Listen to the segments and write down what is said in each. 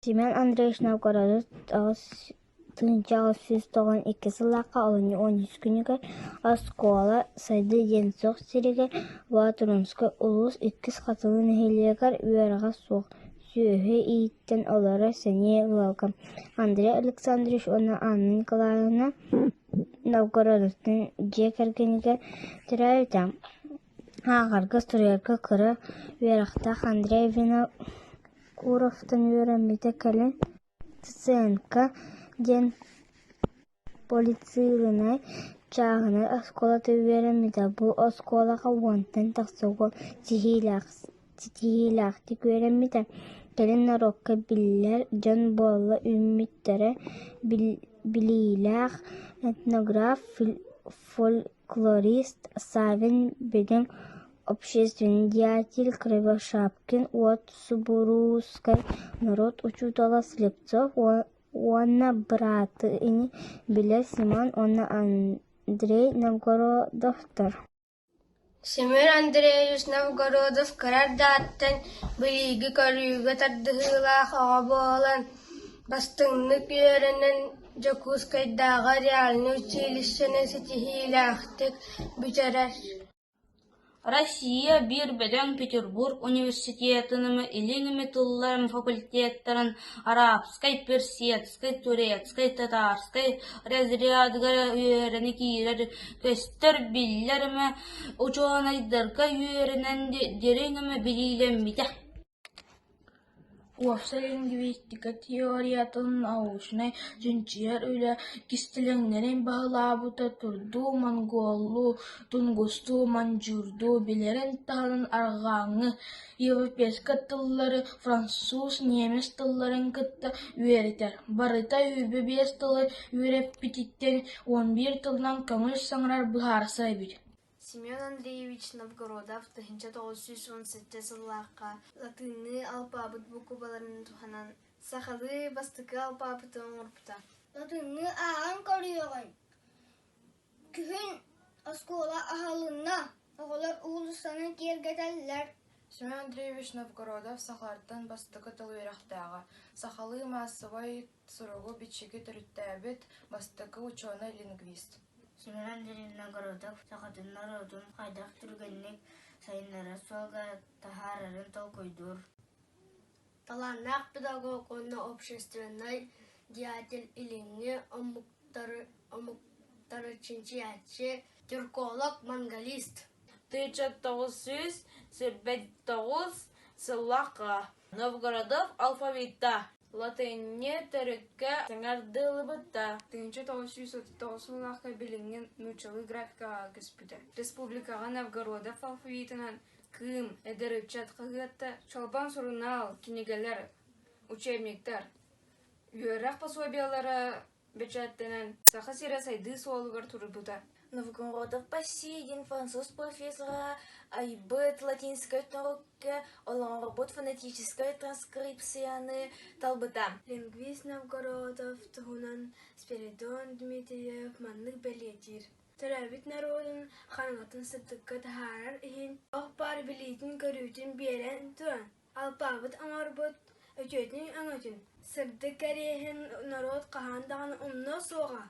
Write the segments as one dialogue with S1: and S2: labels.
S1: Семен Андреевич Новгородов 1892 сыллаахха олунньу 13 күнүгэр оскуола Сайдыы диэн суох сиригэр Боотурунскай улуус Иккис Хатылы нэһилиэгэр үөрэҕэ суох, сүөһү ииттэн олорор сэниэ ыалга Андрей Александрович уонна Анна Николаевна Новгородовтан дьиэ кэргэнигэр төрөөбүтэ. Ааҕарга, суруйарга кыра үөрэхтээх Андрей Винокуровтан үөрэммитэ кэлин ЦНК диэн полицияльнай чааһынай оскуолатыгар үөрэммитэ. Бу оскуолаҕа уонтан тахса уол ситиһиилээхтик үөрэммитэ, кэлин норуокка биллэр дьон буола үүммүттэрэ билиилээх этнограф, фольклорист Савин бөдөҥ общественный деятель Кривошапкин, Уот Субуруускай, норуот учуутала Слепцов уонна бырааты ини билэр Симон уонна Андрей Новгородовтар.
S2: Семен Андреевич Новгородов кыра эрдэҕиттэн билиигэ-көрүүгэ тардыһыылаах оҕо буолан, бастыҥнык үөрэнэн Дьокуускайдааҕы реальнай училищены ситиһиилээхтик бүтэрэр.
S3: Россия биир бөдөҥ Петербург университетын Илин тылларын факультеттарын арабскай, персидскэй, турецкай, татарскай разрядыгар үөрэнэ киирэр, көстөр, биллэр учуонайдарга үөрэнэн дириҥ билиилэммитэ.
S4: Уопсай лингвистика теориятын научнай чинчийэр үлэ кистэлэҥнэрин баһылаабыта, турдуу, монголлуу, тунгустуу, мандьуурдуу билэрин таһынан арҕааҥҥы, европейскай тыллары, француз, немец тылларын кытта үөрэтэр, барыта 25 тылы үөрэппититтэн 11 тылынан көҥүл саҥарар быһаарсар эбит.
S5: Семен Андреевич Новгородов 1917 сыллаахха латыынныы алпаабыт буукубаларын туһанан сахалыы бастакы алпаабыты оҥорбута.
S2: Латыынныы ааҕан көрүөҕүҥ Күһүн оскуола аһылынна, оҕолор уулуссаны киэргэтэллэр.
S6: Семен Андреевич Новгородов сахалартан бастакы тыл үөрэхтээҕэ, сахалыы маассабай суругу-бичиги төрүттээбит бастакы учуонай-лингвист.
S7: Семен Андреевич Новгородов сахатын норуотун хайдах түргэнник сайыннарар суолга таһаарарын толкуйдуур.
S2: Талааннаах педагог уонна общественнай деятель илиҥҥи омуктары омуктары чинчийээччи, тюрколог, монголист.
S3: 1929 сыллаахха Новгородов алфавита латыҥҥа төрүккэ саҥардыллыбыта.
S6: 1939 сыллаахха билиҥҥи нууччалыы графикаҕа көспүтэ. Республикаҕа Новгородов алфавитынан Кыым, эдэр ыччат хаһыатта, Чолбон сурунаал, кинигэлэр, учебниктар, үөрэх пособиелара бэчээттэнэн Саха сирэ сайдыы суолугар турбута.
S8: Новгородов Посейдин француз профессора айбыт латинскай торукка олоҥхобут фонетическай транскрипцияны талбыта.
S5: Лингвист Новгородов туһунан Спиридон Дмитриев маннык бэлиэтиир: Төрөөбүт норуотун хараҥатын сырдыкка таһаарар иһин ох баар билиитин-көрүүтүн биэрэн туран, алпаабыт оҥорбут үтүөтүн-өҥөтүн, сырдык кэриэһин норуот хаһан даҕаны умнуо суоҕа.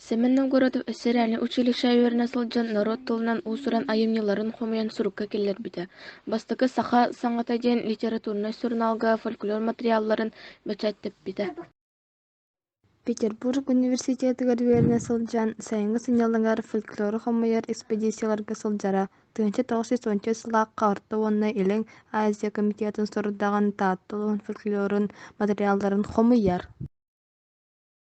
S9: Сэмэн Новгородов өссө реальнай училищеҕа үөрэнэ сылдьан норуот тылынан уус-уран айымньыларын хомуйан сурукка киллэрбитэ. Бастакы «Саха саҥата» диэн литературнай сурунаалга фольклор матырыйаалларын бэчээттэппитэ.
S10: Петербург университетыгар үөрэнэ сылдьан, сайыҥҥы сынньалаҥар фольклору хомуйар экспедицияларга сылдьара. 1914 сыллаахха Орто уонна Илин Азия комитетын сорудаҕын Таатта улууһун фольклорун матырыйаалларын хомуйар.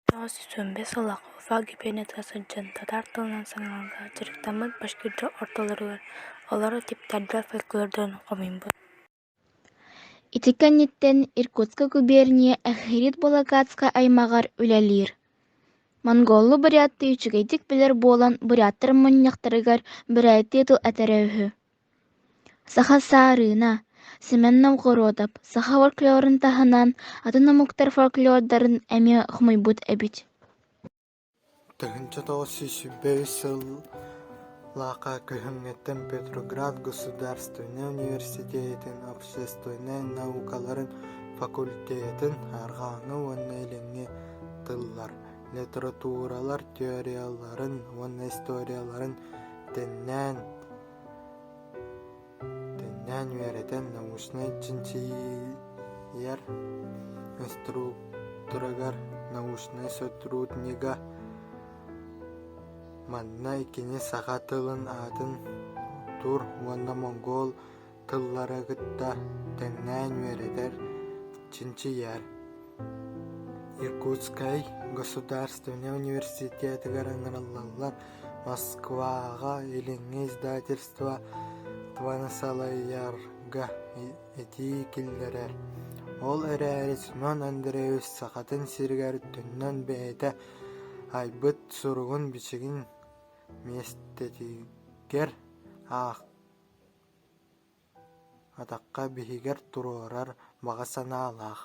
S11: 915 сыллаахха Уфа губерниятыгар сылдьан татаар тылынан саҥарарга дьарыктаммыт башкирдар ортолоругар олорор типтэрдэр фольклордарын хомуйбут.
S1: Ити кэнниттэн Иркутскай губерния Эхирит-Балагатскай аймаҕар үлэлиир. Монголлуу буряттыы үчүгэйдик билэр буолан буряттар мунньахтарыгар бүрээттии тыл этэрэ үһү. Саха Саарына, Семен Новгородов саха фольклорун таһынан атын омуктар фольклордарын эмиэ хомуйбут эбит.
S12: 1923 сыллаахха күһүҥҥүттэн Петроград государственнай университетын общественнай наукаларын факультетын арҕааҥҥы уонна илиҥҥи тыллар, литературалар теорияларын уонна историяларын тэннээн Тэҥнээн үөрэтэн научнай чинчийэр инструкторыгар, научнай сотруднига Манна кини саха тылын аатын тур уонна монгол тыллары кытта тэҥнээн үөрэтэр, чинчийэр. Иркутскай государственнай университетыгар ыҥырыллаллар Москваҕа Илиҥҥи издательство тваны салайарга этии киллэрэр. Ол эрээри Семен Андреевич Сахатын сиригэр төннөн бэйэтэ айбыт суругун-бичигин миэстэтигэр атахха биһигэр туруорар баҕа санаалаах.